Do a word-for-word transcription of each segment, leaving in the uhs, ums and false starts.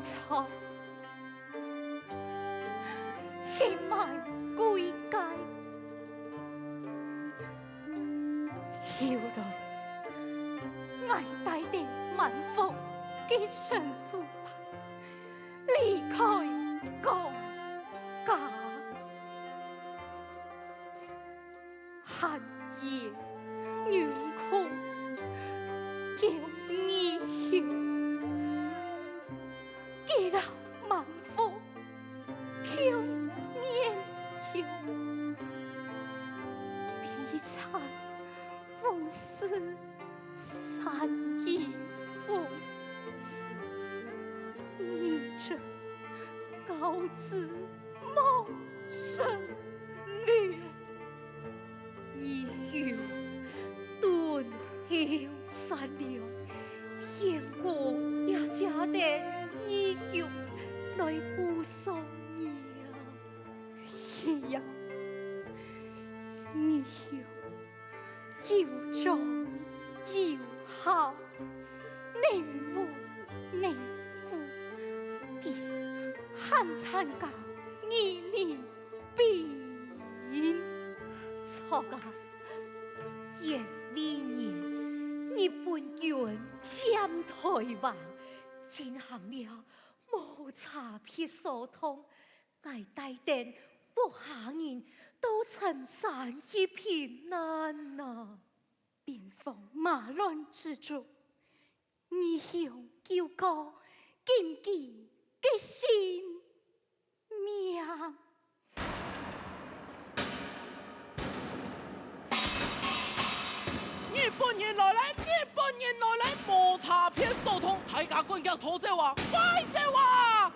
草，黑滿歸街。後來，𠊎帶等滿腹个神主牌，離開江家。 寒夜，雲空，九年後，記錄滿腹，九年後，悲慘風勢 山一峰，你這告子莫生了。你有頓後善良，天公也借得你有來補償你啊。係啊，你有 又長又孝，能武能武，佢還參加義民兵。著啊，因為你日本軍佔臺灣，進行了無差別掃蕩， 𠊎帶等部下人都沉山去避難啊。兵荒馬亂之中，義雄救過緊急个性命。 日本人來了，日本人來了，無差別掃蕩，大家趕緊逃走啊，快走啊！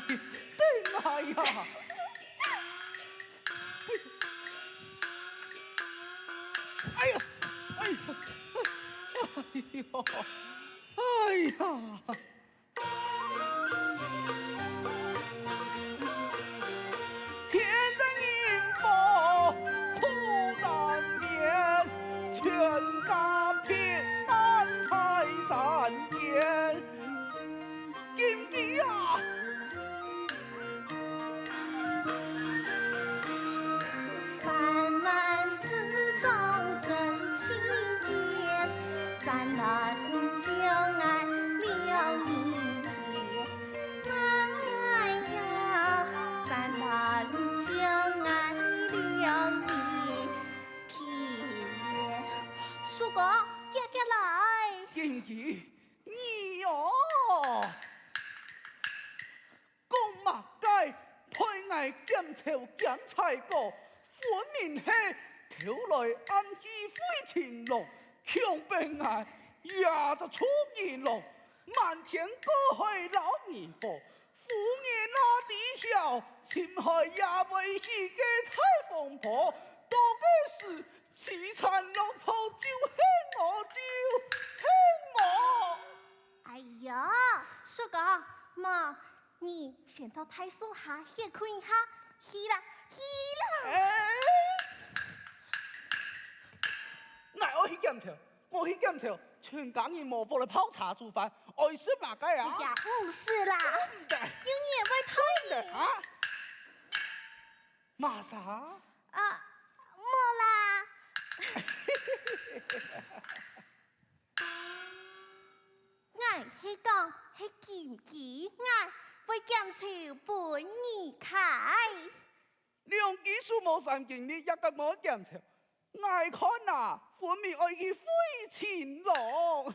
等啊呀！哎呀，哎呀，哎呀，哎呀！ 天在人多苦难免，全家平安在山间。金鸡啊！叔公，遽遽來！金雞，你哦！ 講麼个？代𠊎檢潮檢採果，分明係偷來暗去廢青農，強迫𠊎也做出人咯，滿天過海撈泥火，夫人啊知曉，深海也會起个大風波，到該時，淒慘落魄就係𠊎，就係𠊎！哎喲，叔公，莫， 你先到大樹下歇睏一下，去啦，去啦！哎！𠊎愛去檢潮，無去檢潮，全家人無火來泡茶煮飯，愛食麼个啊？哎呀，毋使啦，真的。有人會討厭。真的啊？麼儕？啊，無啦。 𠊎係講係金雞，𠊎會檢潮分你㧡。兩支手無三斤力，也敢無檢潮？𠊎看啊，分明愛去廢青農。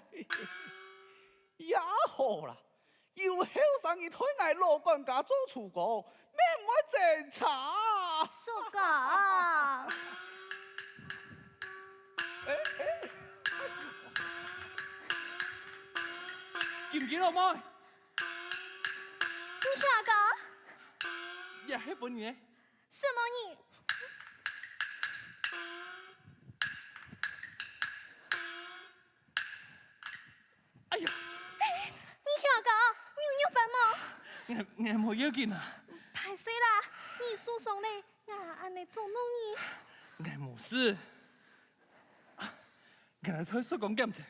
也好啦， 有後生人代𠊎老管家做廚工，免毋會爭差。叔公。哎，哎。金雞老妹。你聽講。這係分你个。什麼你？ 哎呀！你聽講，你有肉粄無？𠊎，𠊎無要緊啊。歹勢啦，你受傷咧，𠊎恁呢捉弄你。𠊎無事。啊，𠊎來代叔公檢查。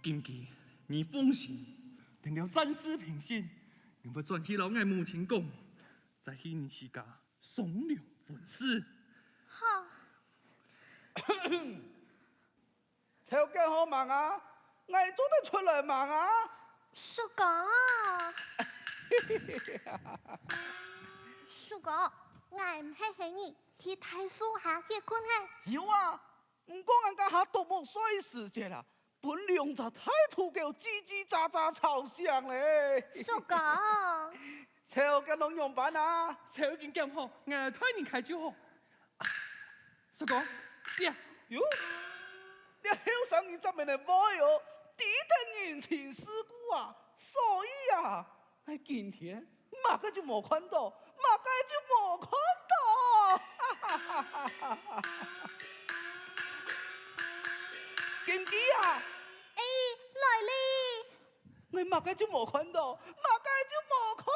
今佢你放心，等了戰事平息，你會轉去摎𠊎母親講，再去你自家商量婚事。好。頭家好吂啊？𠊎做得出來吂啊？叔公，叔公，𠊎毋係喊你去大樹下歇睏嘿。有啊，毋過𠊎這下都無睡時節啊，分兩隻大土狗嘰嘰喳喳吵醒咧。叔公，頭家摎仰般啊？頭家撿好，𠊎代你㧡就好。 叔公，呀，喲，這後生人正面个會哦，知得人情世故啊，所以啊，𠊎今天麼个就無看到，麼个就無看到。金枝啊，哎，來哩！ 𠊎麼个就無看到，麼个就無看到。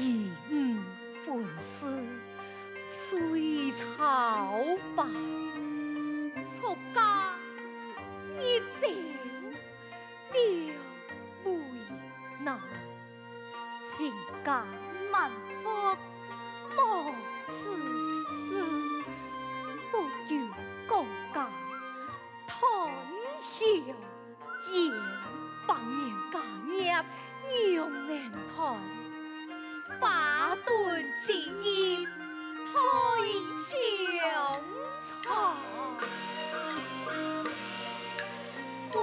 以女分事，最吵吧。出嫁入贼，了為難。 亲家滿腹無子嗣，不久降嫁，斷香煙，百年家業仰能斷？華頓之音，太上 母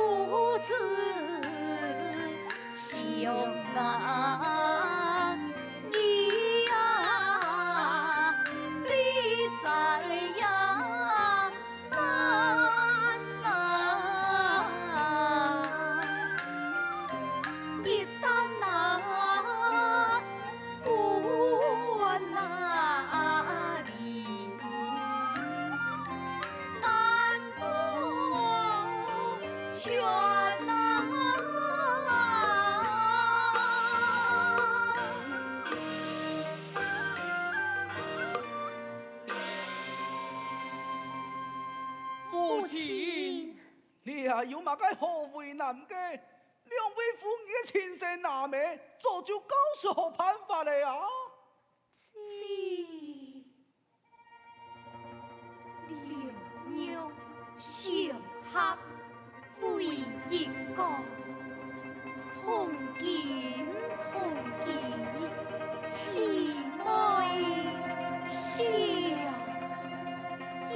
親，這有麼个好為難个？兩位夫人个親生阿姆，早就教示好辦法了啊！ 兩玉相合為一個，同根同基，姊妹相依。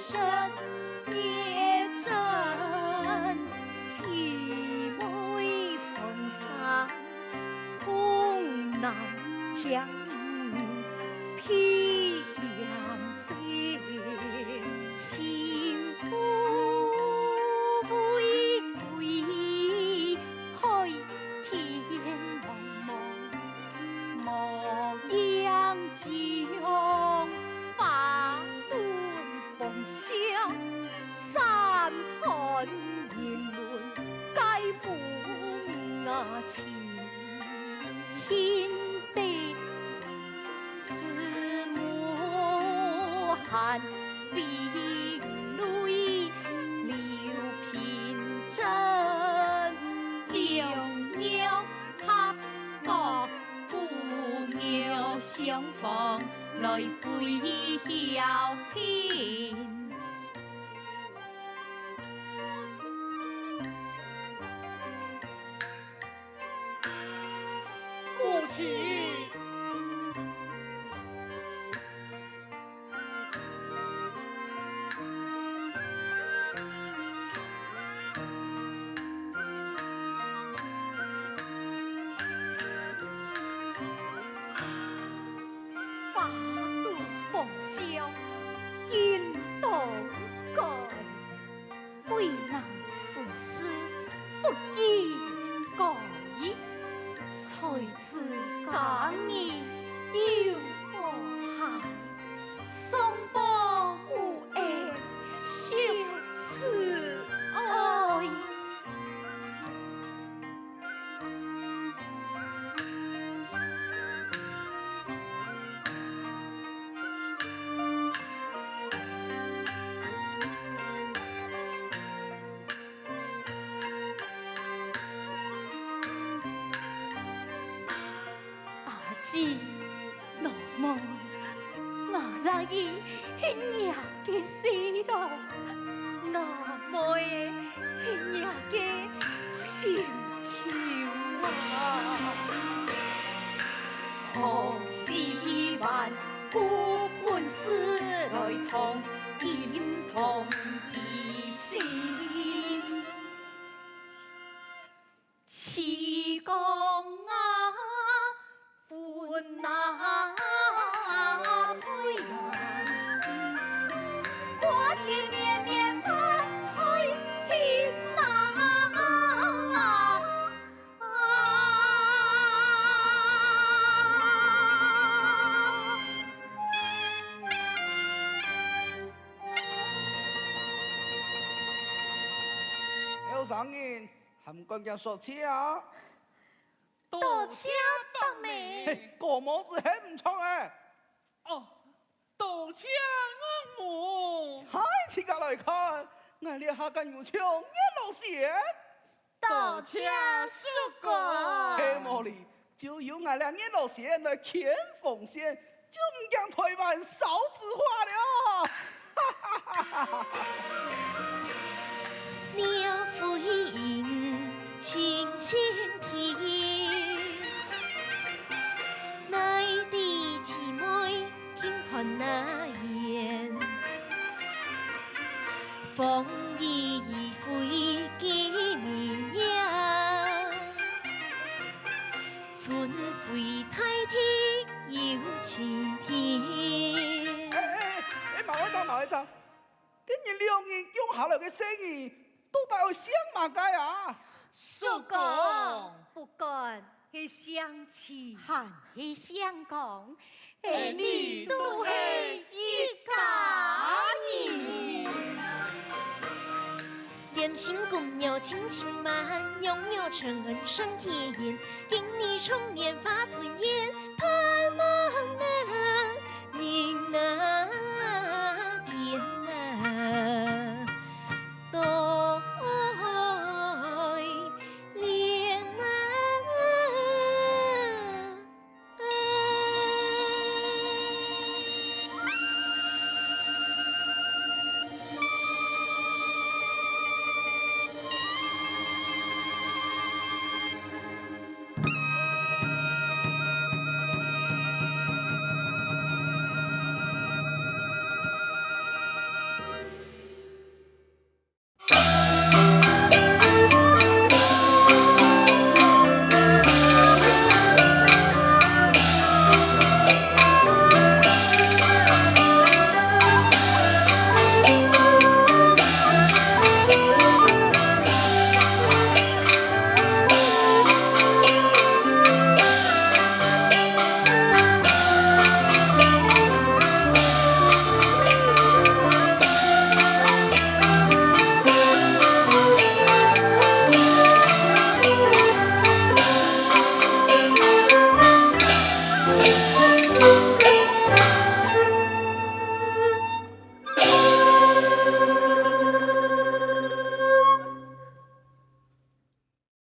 身一转，姊妹双双冲南向披香尽，心腹富贵海天茫茫，模样将花灯 芳香，赞叹人们皆无雅情。幸得慈母含冰泪，刘品珍两乳合抱， 姑娘相逢来会晓亲。母亲。花灯芳香，应当该。 非男非女不应该，才子佳人有福害，双方无爱惜慈爱。 阿姊，老妹，吾倈仔係若个事咯，老妹係若个心臼啊。好希望 古本事來同音同一心。七公啊，分啊，配啊，花前綿綿分配音啊。 後生人，還毋趕緊說謝啊！多謝伯姆。嘿，過帽子還毋著欸！哦， 多謝岳母。嗨，自家來看，𠊎這下敢有像月老仙？多謝叔公。係無哩，就由𠊎這月老仙來牽紅線，就毋驚台灣少子化了。鳥飛鷹清新啼，內地姊妹 輕盤那燕，風雨飛寄明夜，春回大地又晴天。哎，哎，哎，慢仔走，慢仔走。今日兩人降下來个細人，到底愛姓麼个啊？叔公，不管 係姓徐，還係姓江，𠊎俚都係一家人。點心公鳥輕輕慢，裊裊春風聲甜言。今日重年話團圓，盼望能迎來